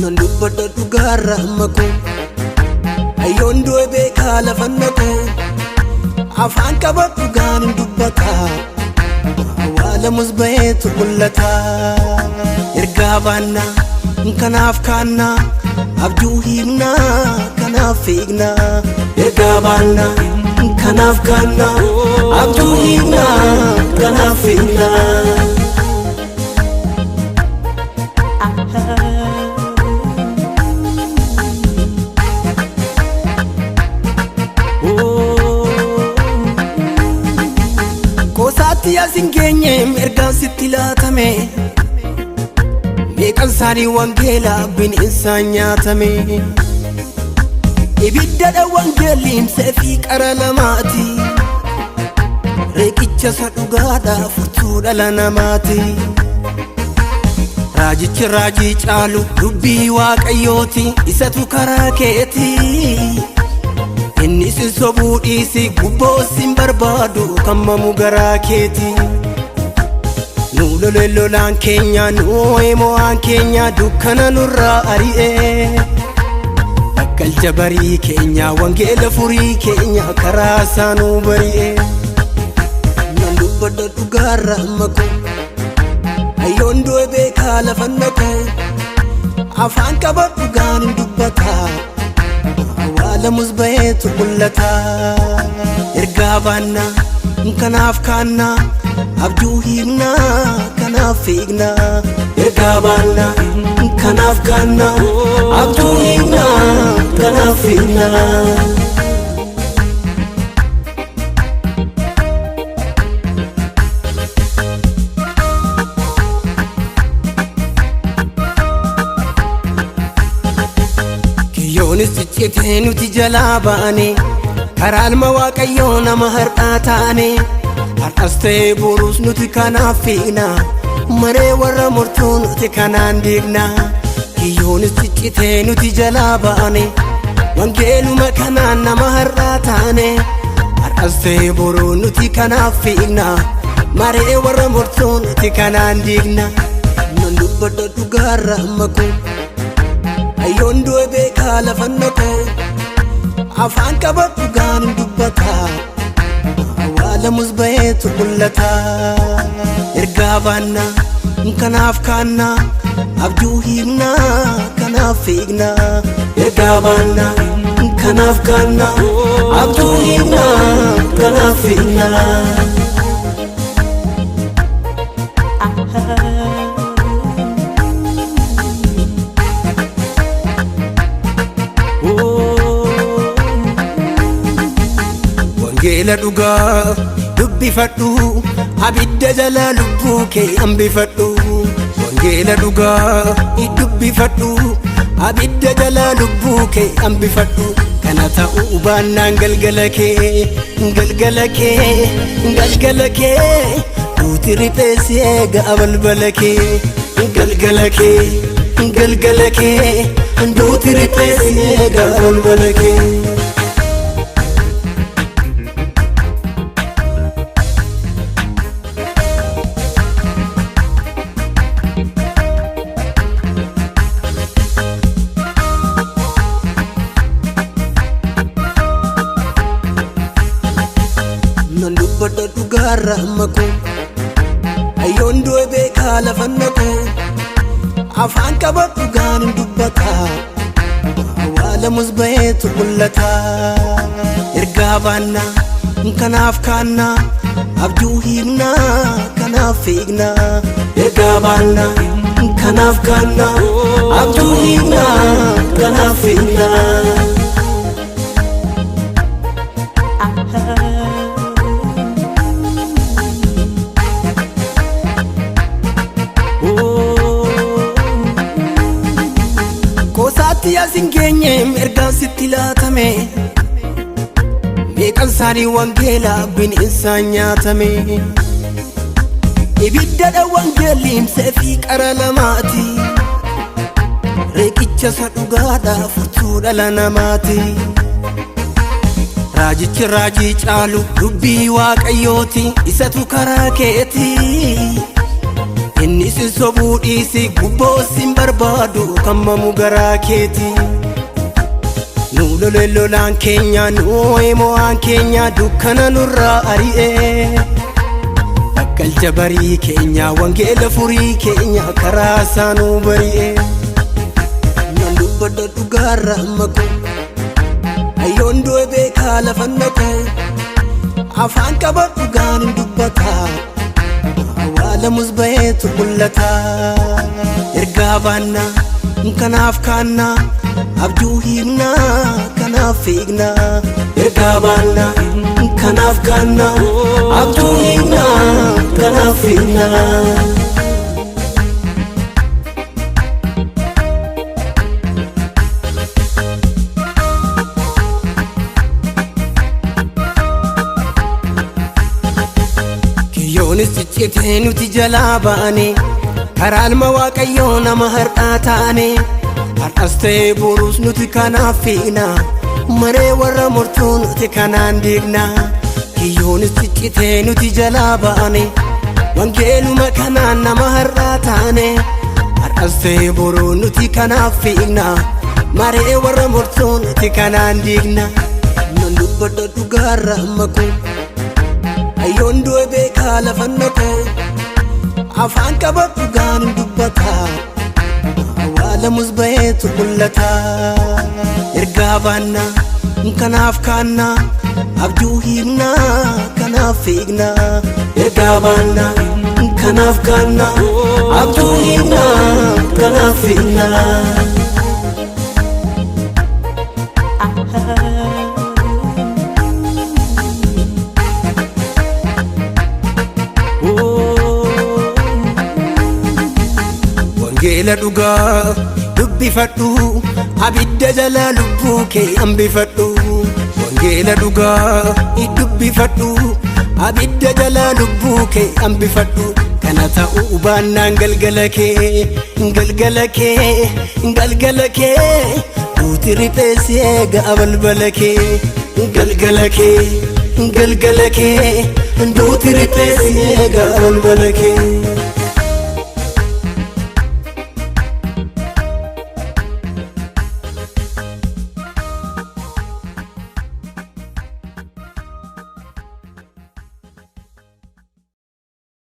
Nan dubbadha dhugaarra amma koo, hayyoon du'e beekaa lafan naqu, afaan qaba dhugaan hin dubbata, awwaalamus baheetu mul'ata. Ergaa baannaa kanaaf kaannaa, abjuu hiiknaa kanaaf fiignaa. Ergaa baannaa kanaaf kaannaa, abjuu hiiknaa kanaaf fiignaa. Qoosaatti as hin geenye ergaan sitti laatame, meeqan isaanii wangeela bineensaan nyaatame. Ibiddadha wangeelli fi qara lamaati, reeqicha isa dhugaadha furtuu dhala namaati. Raajichi raajii caalu dubbii waaqayyooti, isatu karaa keeti. Inni sin sobuu dhiisi, gubboo sin barbaadu kan mamu garaa keeti. Nu lole lolaan keenya, nu oo'ee mo'aan keenya, dukkana nurraa ari'e. Bakkalcha barii keenya, wangeela furii keenya, karaa isaa nu bari'e. Nan dubbadha dhugaarra amma koo, hayyoon du'e beekaa lafan naqu, afaan qaba dhugaan hin dubbata, awwaalamus baheetu mul'ata. Ergaa baannaa kanaaf kaannaa, abjuu hiiknaa kanaaf fiignaa. Ergaa baannaa kanaaf kaannaa, abjuu hiiknaa kanaaf fiignaa. Kiyyoonis ciccitee nuti jalaa baane, karaa ilma waaqayyoo nama har'aa taane. Har'as ta'ee boruus nuti kanaaf fiigna, maree warra murtuu nuti kanaan diigna. Kiyyoonis ciccitee nuti jalaa baane, wangeeluma kanaan nama har'aa taane. Har'as ta'ee boruu nuti kanaaf fiigna, maree warra murtuu nuti kanaan diigna. Nan dubbadha dhugaarra amma koo, hayyoon du'e beekaa lafan naqu, afaan qaba dhugaan hin dubbata, awwaalamus baheetu mul'ata. Ergaa baannaa kanaaf kaannaa, abjuu hiiknaa kanaaf fiignaa. Ergaa baannaa kanaaf kaannaa, abjuu hiiknaa kanaaf fiignaa. Wangeela dhugaa dubbifadhu, abidda jalaa lubbuu kee hambifadhu. Wangeela dhugaa dubbifadhu, abidda jalaa lubbuu kee hambifadhu. Kana ta'uu baannaan galgala kee, galgala kee, galgala kee, duuti riphee si eega balbala kee. Galgala kee, galgala kee, duuti riphee si eega balbala kee. Nan dubbadha dhugaarra amma koo, hayyoon du'e beekaa lafan naqu, afaan qaba dhugaan hin dubbata, awwaalamus baheetu mul'ata. Ergaa baannaa kanaaf kaannaa, abjuu hiiknaa kanaaf fiignaa. Ergaa baannaa kanaaf kaannaa, abjuu hiiknaa kanaaf fiignaa. Qoosaatti as hin geenye ergaan sitti laatame, Meeqan isaanii wangeelaa bineensaan nyaatame. Ibiddadha wangeelli himsee fi qara lamaati. Riqicha isa dhugaadha furtuu dhala namaati. Raajichi raajii caalu dubbii waaqayyooti isatu karaa keeti. Inni si sobuu dhiisi gubboo sin barbaadu kan mamu garaa keeti. Nu lole lolaan keenya nu oo'e mo'aan keenya dukkana nurraa ari'e. Bakkalcha barii keenya wangeela furii keenya karaa isaa nu bari'e. Nan dubbadha dhugaarra maqu hayyoon du'e beekaa lafan naqu afaan qaba dhugaan hin dubbata awwaalamus baheetu mul'ata. Ergaa baannaa kanaaf kaannaa abjuu hiiknaa kanaaf fiignaa. Ergaa baannaa kanaaf kaannaa abjuu hiiknaa kanaaf fiignaa. Kiyyoonis ciccitee nuti jalaa baane karaa ilma waaqayyoo nama har'aa taane. Har'as ta'ee boruus nuti kanaaf fiigna maree warra murtuu nuti kanaan diigna. Kiyyoonis ciccitee nuti jalaa baane wangeeluma kanaan nama har'aa taane. Har'as ta'ee boruu nuti kanaaf fiigna maree warra murtuu nuti kanaan diigna. Nan dubbadha dhugaarra maqu hayyoon du'e beekaa lafan naqu afaan qaba dhugaan hin dubbata awwaalamus baheetu mul'ata. Ergaa baannaa kanaaf kaannaa abjuu hiiknaa kanaaf fiignaa. Ergaa baannaa kanaaf kaannaa abjuu hiiknaa kanaaf fiignaa. Wangeela dhugaa dubbifadhu abidda jalaa lubbuu kee hambifadhu. Wangeela dhugaa dubbifadhu abidda jalaa lubbuu kee hambifadhu. Kana ta'uu baannaan galgala kee galgala kee galgala kee duuti riphee si eega balbala kee galgala kee galgala kee duuti riphee si eega balbala kee.